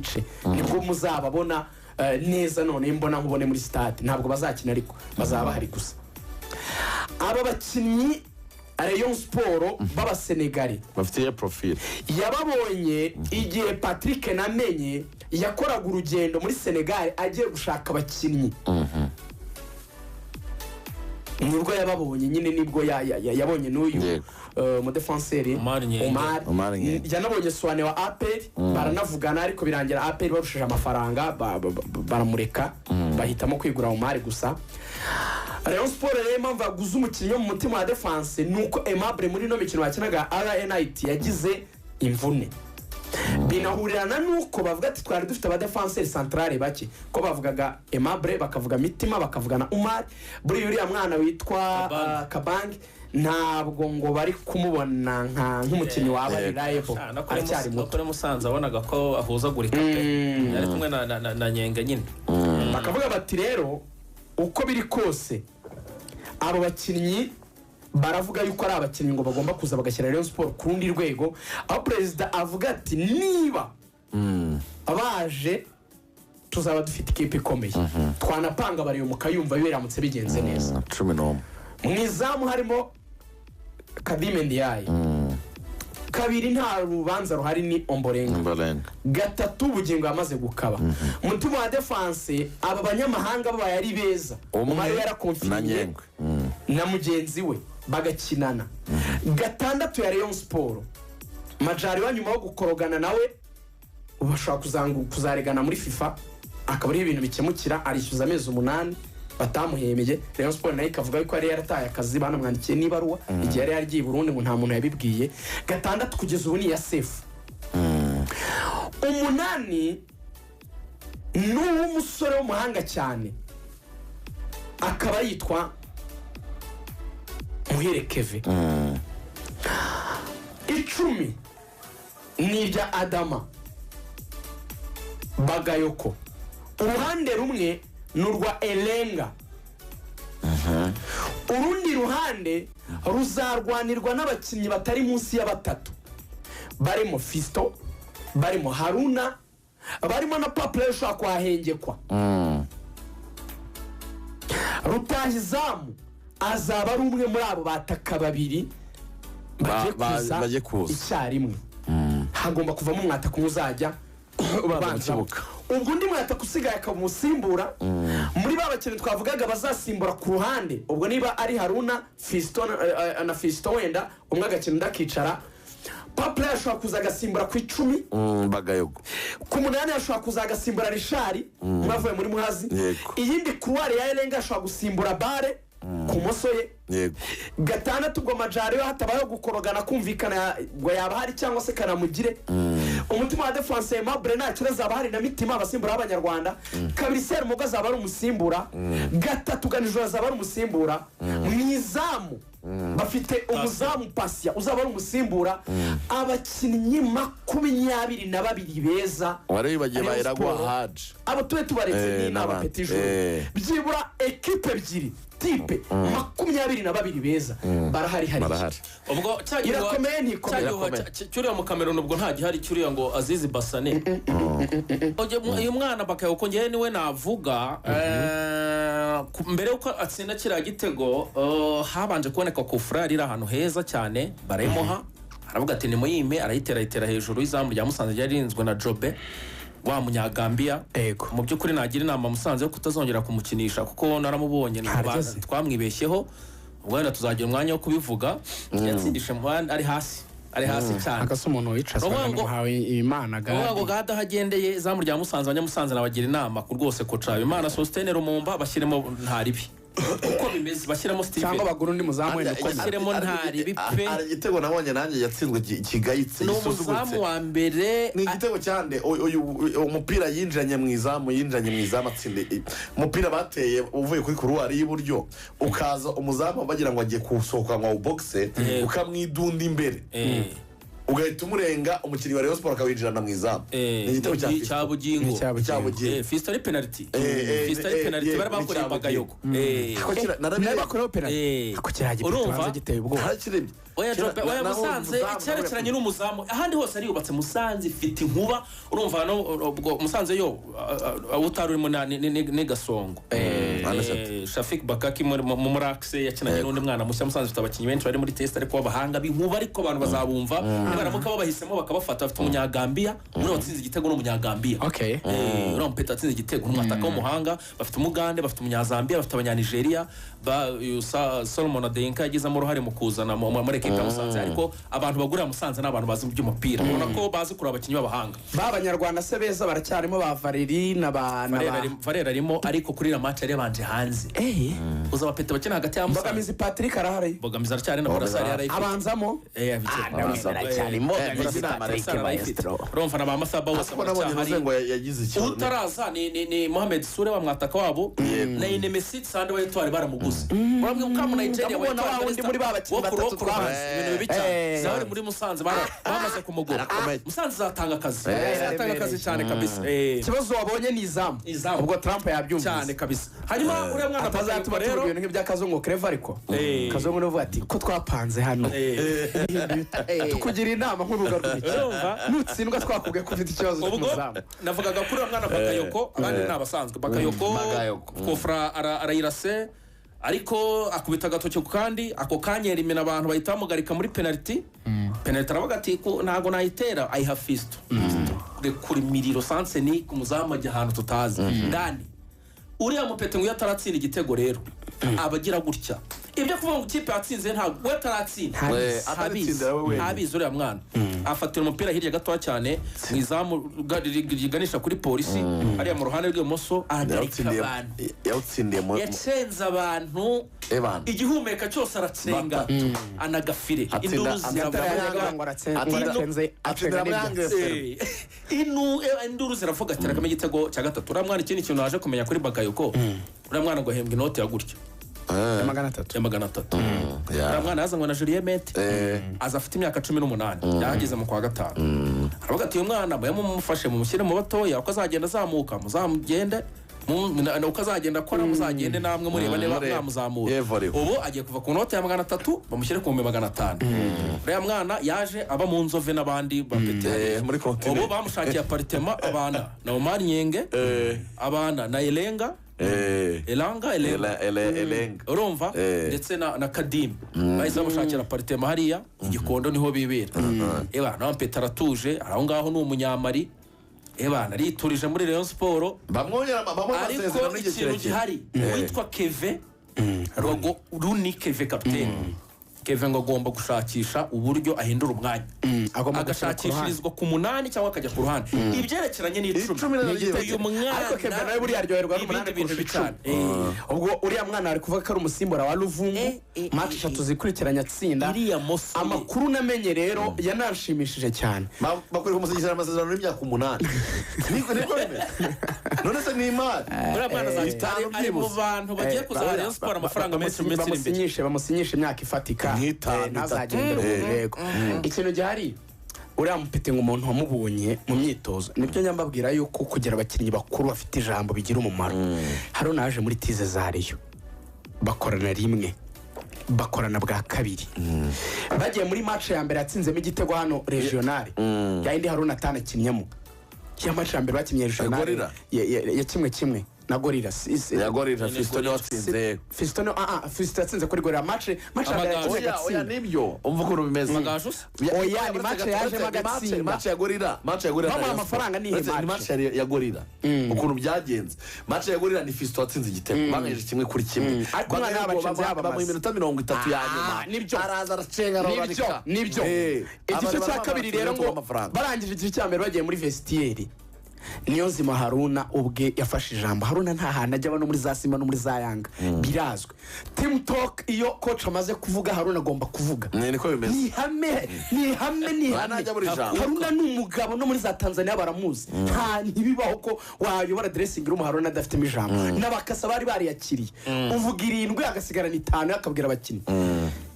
n'igice nibwo muzababona neza. None mbona nkubone muri stade, ntabwo bazakina ariko bazaba bahari gusa. Aba bakinnyi Rayon Sports b'Abasenegali bafite iyo profil, yababonye igihe Patrick Namenye yakoraga urugendo muri Senegal agiye gushaka abakinnyi. Nibwo yababonye nyine, nibwo yabonye n'uyu mudefanseri. Omar Nyenge. Omar. Omar Nyenge. Yanabonye Suwane wa APR, baranavugana, ariko birangira APR barushije amafaranga, baramureka, bahitamo kwigura Omar gusa. Rayon Sports rero, impamvu yaguze umukinnyi wo mu mutima wa défense ni uko Aimable muri ino mikino bakinaga RNIT yagize imvune, binahurirana n'uko bavuga ati twari dufite abadefanseri centrale bake, ko bavugaga Aimable, bakavuga Mitima, bakavuga na Umar. Buriya uriya mwana witwa Kabange. Kabange ntabwo ngo bari kumubona nk'umukinnyi waba reliable, Ah, no kuri aracyari no muto. kuri Musanze wabonaga ko ahuzagurika pe, yari kumwe na Nyenga nyine. Bakavuga bati rero uko biri kose abo bakinnyi baravuga yuko ari abakinnyi ngo bagomba kuza bagashyira Rayon Sports ku rundi rwego, aho perezida avuga ati niba baje tuzaba dufite ikipe ikomeye, twanapanga bariyo mukayumva biramutse bigenze neza. 11. Mu izamu harimo Kadime Ndiaye, kabiri nta rubanza ruhari ni Omborenga, Mbarenga. gatatu Ubugingo yamaze gukaba. Umutima wa défense, aba banyamahanga babaye ari beza, Umwe Umar na yarakonfiriye Nyengwe. Na mugenzi we bagakinana. Gatandatu ya Rayon Sports, Majariwa nyuma yo gukorogana nawe ubu bashobora kuzaregana muri FIFA, akaba ariho ibintu bikemukira. Arishyuza amezi 8 batamuhembye. Rayon Sports nayo ikavuga yuko yari yarataye akazi, banamwandikiye n'ibaruwa igihe yari yaragiye i Burundi, ngo nta muntu yabibwiye. Gatandatu kugeza ubu ni iya Sefu. Umunani ni uw'umusore w'umuhanga cyane, akaba yitwa Muhire Keve. 10 ni irya Adama Bagayoko. Uruhande rumwe ni urwa Elenga, urundi ruhande ruzarwanirwa n'abakinnyi batari munsi ya batatu, barimo Fisito, barimo Haruna, barimo na Papure ushobora kuhahengekwa. Rutahizamu azaba ari umwe muri abo bataka babiri bagiye kuza bagiye kuza. icyarimwe. Hagomba kuvamo umwataka umwe uzajya ubanza mu ubanza. kibuga. Ubwo undi mwataka usigaye akaba umusimbura muri ba bakinnyi twavugaga bazasimbura ku ruhande. Ubwo niba ari Haruna, Fisito na Fisito, wenda umwe agakina undi akicara. Papure ashobora kuza agasimbura ku 10. Bagayogo. Ku 8 ashobora kuza agasimbura Rishari mwavuye muri Muhazi. Iyindi couloir ya Erenga ashobora gusimbura Bare ku moso ye. Gatandatu ubwo Majari we hatabayeho gukorogana kumvikana ngo yaba ahari cyangwa se Kanamugire. Umutima wa défense, Aimable nta kibazo azaba ahari na Mitima, abasimbura b'Abanyarwanda. Kabiri Serumogo azaba ari umusimbura, gatatu Ganijoro azaba ari umusimbura. Mu izamu bafite umuzamu Pasiya uzaba ari umusimbura. Abakinnyi 22 beza. Wari wibagiwe Rayon Bayiragwa Sport. Haji. Abo tube tubaretse, ni n'abandi. n'aba petit joueur. Byibura ekipe ebyiri type 22 beza barahari hariya. Barahari. Ubwo cya gihuha- Irakomeye, ntikomeye? cya gihuha Irakomeye. cy'uriya mu Kameruni ubwo nta gihari, cy'uriya ngo Azizi Basane. Uyu mwana Bakayoko ngewe niwe navuga. Mbere y'uko atsinda kiriya gitego, habanje kuboneka kufura iri ahantu heza cyane, barayimuha, aravuga ati nimuyime, arayitera, ayitera hejuru y'izamu rya Musanze ryari ririnzwe na Jobe wa Munyagambiya. Mu by'ukuri nagira inama Musanze yo kutazongera kumukinisha, kuko naramubonye Ntarigeze. twamwibeshyeho. Ubwo wenda tuzagira umwanya wo kubivuga. Yatsindishe ari hasi, ari hasi cyane. Agasa umuntu wicaza Uvuga ngo- muhawe Imana. Uvuga ngo Gadi. Gade aho agendeye izamu rya Musanze, Abanyamusanze nabagira inama ku rwose koca Imana Sositene Rumumba bashyiremo ntaribi uko bimeze, bashyiremo Steven. Cyangwa bagura undi muzamu wenda ukomeye. Bashyiremo ntaribi pe. Hari igitego nabonye nanjye yatsinzwe kigayitse, Ni umuzamu gisuzuguritse. wa mbere. Ni igitego cyande uyu umupira yinjiranye mu izamu, yinjiranye mu izamu atsinda umupira bateye uvuye kuri couloir y'iburyo, ukaza umuzamu bagira ngo agiye kuwusohoka ngo awubogise, ukamwidunda imbere. Ugahita umurenga umukinnyi wa Rayon Sport akawinjirana mu izamu. Ni igitego cya Fiston. Cya Bugingo. Cya Bugingo. Fiston ari penalty. Fiston ari penalty bari bakoreye Bagayoko. Nawe bakoreho penalty. Ako kiriya gipito banza giteye ubwoba. Narakirebye. Oya Jobe, oya Musanze icyerekeranye n'umuzamu ahandi hose ariyubatse. Musanze ifite inkuba, urumva no ubwo Musanze yo utari urimo ni Gasongo. Shafik Bakaki muri Muraxe yakinanye n'undi mwana mushya. Musanze ifite abakinnyi benshi bari muri test ariko b'abahanga b'inkuba, ariko abantu bazabumva nibaramuka babahisemo bakabafata. Bafite umunyagambia muri watsinze igitego n'umunyagambia. Uriya mupeta atsinze igitego n'umwataka w'umuhanga. Bafite umugande, bafite umunyazambia, bafite abanyanigeria. Solomon Adenka yagizemo uruhare mu kuzana muri ekipa ya Musanze, ariko abantu bagurira Musanze ni abantu bazi iby'umupira, ubona ko bazi kureba abakinnyi b'abahanga. Ba banyarwanda se beza baracyarimo, ba Valeri na ba Valera arimo, ariko kuri iriya match yari yabanje hanze. Uza abapeta bakina hagati ya Musanze. Mbogamizi Patrick arahari. Mbogamizi aracyari na Burasari yarayifite. Abanzamo. Urumva na ba Masaba bose baracyahari. Utaraza ni Mohamed Sure wa mwataka wabo na Inemesi Sande wa Etoile baramuguze. Urabwibuka mu Nigeria wa Etoile wundi muri ba bakinnyi batatu twabaze ibintu bibi cyane. Zari muri Musanze bamaze kumugura. Musanze zatanga akazi. Zatanga akazi cyane kabisa. Ikibazo wabonye ni izamu. Ubwo Trump yabyumvise cyane kabisa. Hanyuma uriya mwana atazatuma rero ibintu nk'ibya Kazungu Clever, ariko Kazungu niwe uvuga ati ko twapanze hano tukugira inama nk'urubuga rw'imikino, nutsindwa twakubwiye ko ufite ikibazo cy'umuzamu. Navugaga kuri uriya mwana Bakayoko, abandi ni abasanzwe. Bakayoko kofra arayirase ariko akubita agatoki kandi ako kanya elimina abantu bahita bamugarika muri penalty. Penalty aravuga ati ntago nayitera, ayiha Fiston. Rekura imiriro sanse ni ku muzamu ajya ahantu tutazi ndani. Uriya mupete ngo iyo ataratsinda igitego rero abagira gutya. Ibyo kuvuga ngo ikipe yatsinze ntabwo we ataratsinda, ntabizi uriya mwana. Afatira umupira hirya gatoya cyane mu izamu riganisha kuri polisi hariya mu ruhande rw'ibumoso, ahagarika abantu. Yatsinze abantu igihumeka cyose aratsenga anagafire induru induru ziravuga ati igitego cya gatatu. Uriya mwana ikindi kintu naje kumenya kuri Bakayoko, uriya mwana ngo ahembwa inoti ya gutya ya 300. Ya 300. Uriya mwana yazanywe na Julien Mete, aza afite imyaka 18, yahageze mu kwa gatanu. Aravuga ati uyu mwana mumufashe mumushyire mu batoya, uko azagenda azamuka muzamugende, uko azagenda akora muzagende namwe mureba niba mwamuzamura. Ubu agiye kuva ku note ya 300 bamushyire ku 500. Uriya mwana yaje aba mu Nzove n'abandi bapete. Ubu bamushakiye aparitema abana na Omar Nyenge, abana na Elenga, Elanga Elenga urumva, ndetse na Kadim. Bahise bamushakira aparitema hariya Igikondo niho bibera. Eba nawe Mpeta aratuje aho ngaho ni umunyamari. Eba nariturije muri Rayon Sport bamwongera amasezerano n'igihe kirekire. Gihari witwa Keve Rogo Runi Keve kapiteni Keve ngo agomba gushakisha uburyo ahindura umwanya, agashakishirizwa ku 8 cyangwa akajya ku ruhande. Ibyerekeranye n'icumi uyu mwana, ariko Keve nawe buriya aryoherwa n'umunani kurusha icumi. Ubwo uriya mwana ari kuvuga ko ari umusimbura wa Luvumbu, match 3 zikurikiranya atsinda. Amakuru namenye rero yananshimishije cyane. Bakwiye kumusinyisha amasezerano y'imyaka 8. Niko bimeze. None se ni imari. Uriya mwana ari mu bantu bagiye kuzana Rayon Sport amafaranga menshi mu minsi iri imbere. Bamusinyishe imyaka ifatika. Ntazagendera yego. Ikintu gihari uriya mupete ngo umuntu wamubonye mu myitozo, nibyo nyambabwira yuko kugira abakinnyi bakuru bafite ijambo bigira umumaro. Haruna yaje muri tize za Rayon bakorana rimwe, bakorana bwa kabiri. Bagiye muri match ya mbere yatsinzemo igitego hano regional, yayindi Haruna atanakinnyemo. Ya match ya mbere bakinnye regional ya 1-1 na Gorilla. Ya Gorilla Fiston watsinze. Fiston Fiston yatsinze kuri Gorilla match ya oya nibyo umva ukuntu bimeze. Oya ni match yaje magatsinda. Match ya Gorilla, match ya Gorilla. Bamwe amafaranga ni match. Match ya Gorilla. Ukuntu byagenze. Match ya Gorilla ni Fiston watsinze igitego. Banganyije 1-1. Ariko mwana yabacenze yaba mu minota 30 ya nyuma. Nibyo. Araza aracenga arabika. Nibyo. Igice cya kabiri rero ngo barangije igice cya mbere bagiye muri vestiaire. Niyonzima Haruna ubwe yafashe ijambo. Haruna nta hantu ajya no muri za Simba no muri za Yanga, birazwi. Team talk iyo coach amaze kuvuga Haruna agomba kuvuga. Niko bimeze. Ni hame, ni hame, ni hame. Haruna ni umugabo no muri za Tanzania baramuzi. Nta ntibibaho ko wayobora dressing room Haruna adafitemo ijambo. N'abakasa bari bariyakiriye. Uvuga 7 agasigarana 5 akabwira abakinnyi.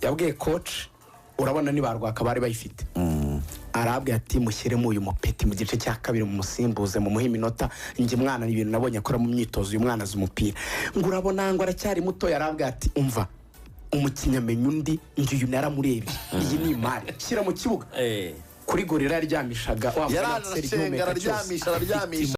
Yabwiye coach urabona ni barwaka bari bayifite. Arabwira ati: "Mushyiremo uyu mupeti mu gice cya kabiri, mumusimbuze, mumuhe iminota. Njye mwana ni ibintu nabonye akora mu myitozo, uyu mwana azi umupira." Ngo urabona ngo aracyari muto. Yarabwira ati: "Umva, umukinnyi amenya undi, njye uyu naramurebye, iyi ni imari, shyira mu kibuga." Kuri Gorilla yaryamishaga wa Yaraje Mugani aracenga, igihumeka cyose. araryamisha, araryamisha.